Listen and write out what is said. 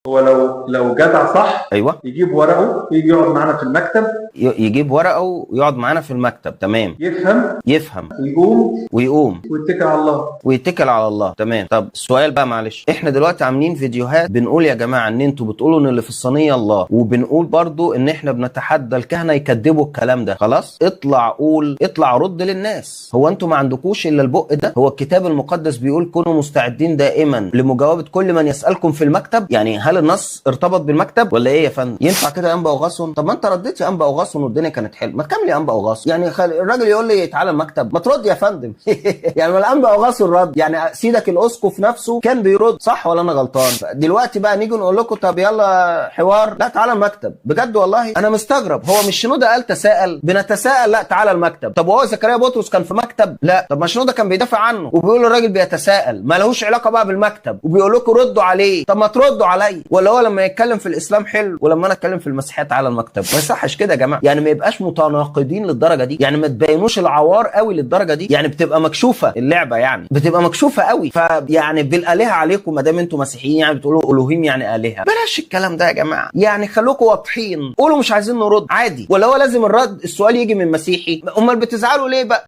هو لو جدع صح، ايوه، يجيب ورقة ويجي يقعد معانا في المكتب. يجيب ورقة ويقعد معانا في المكتب، تمام. يفهم يفهم ويقوم ويقوم ويتكل على الله. ويتكل على الله، تمام. طب السؤال بقى معلش، احنا دلوقتي عاملين فيديوهات بنقول يا جماعة ان انتوا بتقولوا ان اللي في الصينية الله، وبنقول برضو ان احنا بنتحدى الكهنة يكذبوا الكلام ده. خلاص اطلع قول، اطلع رد للناس. هو انتوا ما عندكوش الا البق ده؟ هو الكتاب المقدس بيقول كونوا مستعدين دائما لمجاوبه كل من يسالكم في المكتب. يعني هل النص ارتبط بالمكتب ولا ايه يا فندم؟ ينفع كده يا انبا اوغاسون؟ طب ما انت رديت يا انبا اوغاسون والدنيا كانت حلوة، ما تكمل يا انبا اوغاسون. يعني الراجل يقول لي تعالى المكتب، ما ترد يا فندم. يعني ما الانبا اوغاسون رد، يعني سيدك الاسقف نفسه كان بيرد، صح ولا انا غلطان؟ دلوقتي بقى نيجي نقول لكم طب يلا حوار، لا تعالى المكتب. بجد والله انا مستغرب، هو مش شنودة قال تساءل؟ بنتساءل، لا تعالى المكتب. طب وهو زكريا بطرس كان في مكتب؟ لا. طب ما شنودة كان بيدافع عنه وبيقول الراجل بيتساءل، ما لهوش علاقة بقى بالمكتب، وبيقول لكم ردوا عليه. طب ما تردوا عليا. ولا هو لما يتكلم في الاسلام حلو ولما انا اتكلم في المسيحية تعالى المكتب؟ ما يصحش كده يا جماعة، يعني ما يبقاش متناقضين للدرجة دي، يعني ما تبينوش العوار قوي للدرجة دي، يعني بتبقى مكشوفة اللعبة، يعني بتبقى مكشوفة قوي. فيعني بالالهه عليكم ما دام انتم مسيحيين، يعني بتقولوا الوهيم يعني الهه، بلاش الكلام ده يا جماعة. يعني خلوكم واضحين، قولوا مش عايزين نرد عادي. ولا هو لازم الرد السؤال يجي من مسيحي؟ امال بتزعلوا ليه بقى؟